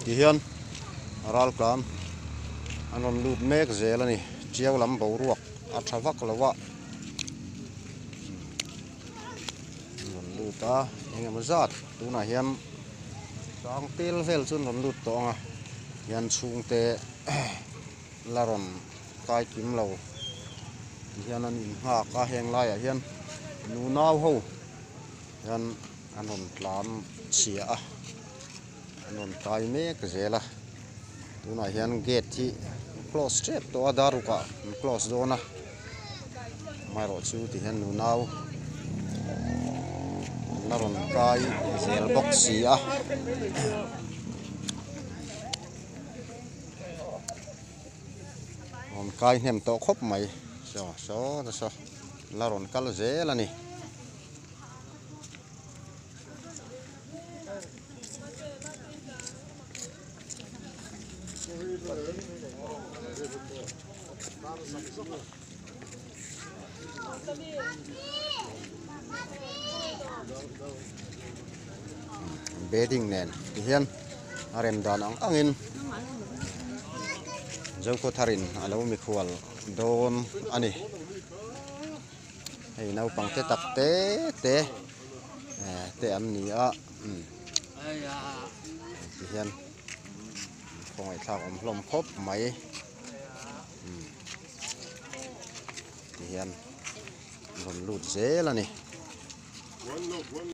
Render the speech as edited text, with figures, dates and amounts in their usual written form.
Tihian raltlan an rawn lut mek zel a ni tiau lam boruak a tha vak lo a an rawn lut a eng emaw zat tunah hian sang tel vel chu an rawn lut tawh ang a hian chhungte la rawn kai kim lo tihian an innghak a heng laiah hian nunau ho hian an rawn tlan chhia a an rawn kai mek zel a tunah hian gate hi close tep tawh a dar rukah an close dawn a amaherawhchu ti hian nunau an la rawn kai zel bawk si a. Rawn kai hnem tawh khawp mai saw saw te saw la rawn kal zel a ni. Bedding nen tihian a rem dan ang angin Zokhawtharin a lo mikhual dawn a ni. Hei naupang te tak te te te an ni a tihian khawngaihthlak awm hlawm khawp mai. Tihian rawn lut zel a ni.